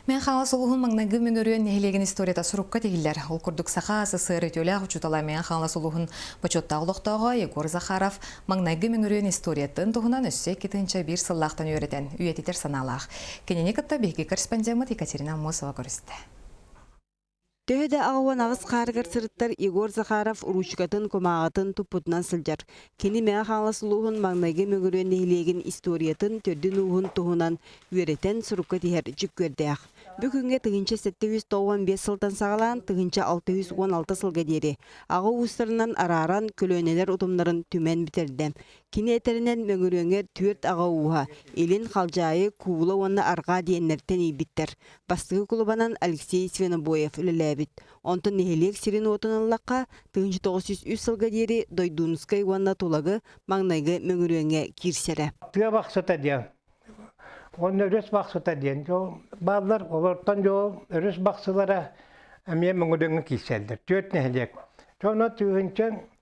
Мэҥэ Хаҥалас улууһун маҥнайгы Мөҥөрүөн нэһилиэгин историята сурукка тиһиллэр. Ол курдук Саха СССР үтүөлээх учуутала Мэҥэ Хаҥалас улууһун бочуоттаах олохтооҕо Егор Захаров маҥнайгы Мөҥөрүөн историятын туһунан өссө 2001 сыллаахтан үөрэтэн үйэтитэр санаалаах. Кинини кытта биһиги корреспондеммыт Екатерина Аммосова көрүстэ. Төһө да 88 хаарыгар сырыттар Егор Захаров уруучукатын, кумааҕытын туппутунан сылдьар. Кини Мэҥэ Хаҥалас улууһун маҥнайгы Мөҥүрүөн нэһилиэгин историятын, төрдүн-ууһун туһунан үөрэтэн сурукка тиһэр дьүккүөрдээх. Бу күҥҥэ 1795 сылтан саҕалаан 1616 сылга диэри аҕа уустарынан арааран көлүөнэлэр утумнарын түмэн бүтэрдэ. Кини этэринэн, Мөҥүрүөҥҥэ түөрт аҕа ууһа Илин, Халдьаайы, Куула уонна Арҕаа диэннэртэн иийбиттэр. Бастакы кулубанан Алексей Свинобоев үлэлээбит. Онтон нэһилиэк сирин-уотун ыллахха, 1903 сылга диэри Дойдуунускай уонна Тулагы маҥнайгы Мөҥүрүөҥҥэ киирсэрэ. Тыа бахсыта диэн уонна өрүс бахсыта диэн бааллар. Олортон дьоо өрүс бахсылара эмиэ Мөҥүрүөҥҥэ киирсэллэр. Түөрт нэһилиэк. Дьоно тыһыынча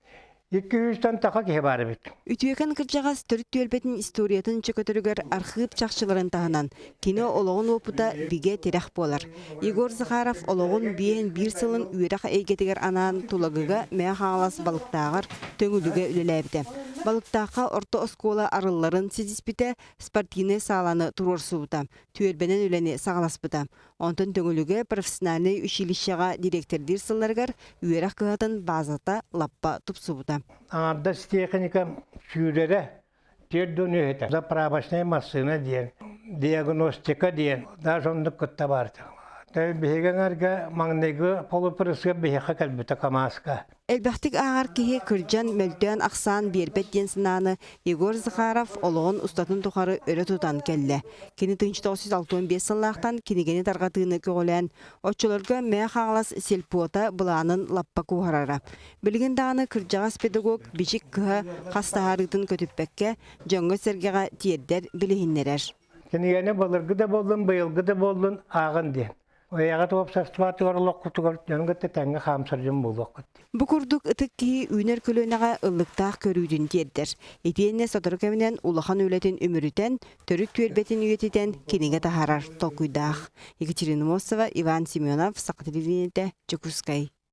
200-тэн таха киһи баар эбит. Үтүөкэн кырдьаҕас төрүт түөлбэтин историятын чөкөтөрүгэр архыып чахчыларын таһынан, кини олоҕун уопута бигэ тирэх буолар. Егор Захаров олоҕун биэһин биир сылын үөрэх эйгэтигэр анаан Тулагыга Мэҥэ Хаҥалас Балыктааҕар Төҥүлүгэ үлэлээбитэ. Балыктаахха орто оскуола арылларын ситиспитэ, спортивнай сааланы туруорсубута, түөлбэнэн үлэни саҕаласпыта. Онтон Төҥүлүгэ профессиональнай училищеҕа дириэктэрдиир сылларыгар үөрэх кыһатын баазата лаппа тупсубута. Аҥардас техника сүүрэрэ 4 үһэтэ. Заправочная массыына диэн, диагностика диэн, даже оннук кытта баар. Биһиги эҥэргэ маҥнайгы полупрысыап биһиэхэ кэлбитэ КАМАЗка. Элбэхтик ааҕар киһи кырдьан, мөлтөөн ахсаан биэрбэт диэн санааны Егор Захаров олоҕун устатын тухары өрө тутан кэллэ. Кини 1965 сыллаахтан кинигэни тарҕатыыны көҕүлээн, оччолорго Мэҥэ Хаҥалас сельпота былаанын лаппа куоһарара. Билигин даҕаны кырдьаҕас педагог Бичик кыһа хас таһаарыытын көтүппэккэ, дьоҥҥо-сэргэҕэ тиэрдэр, билиһиннэрэр. Кинигэни былыргы да буоллун, быйылгы да буоллун ааҕын диэн. Эйэҕит уопсастыбатыгар олоххутугар дьону кытта тэҥҥэ хаамсар дьон буолуоххут дии. Бу курдук ытык киһи үүнэр көлүөнэҕэ ыллыктаах көрүүтүн тиэрдэр. Итиэннэ сотору кэминэн улахан үлэтин үмүрүтэн, төрүт түөлбэтин үйэтитэн кинигэ таһаарар толкуйдаах. Екатерина Мосова, Иван Семенов, Саха телевидениетэ, Дьокуускай.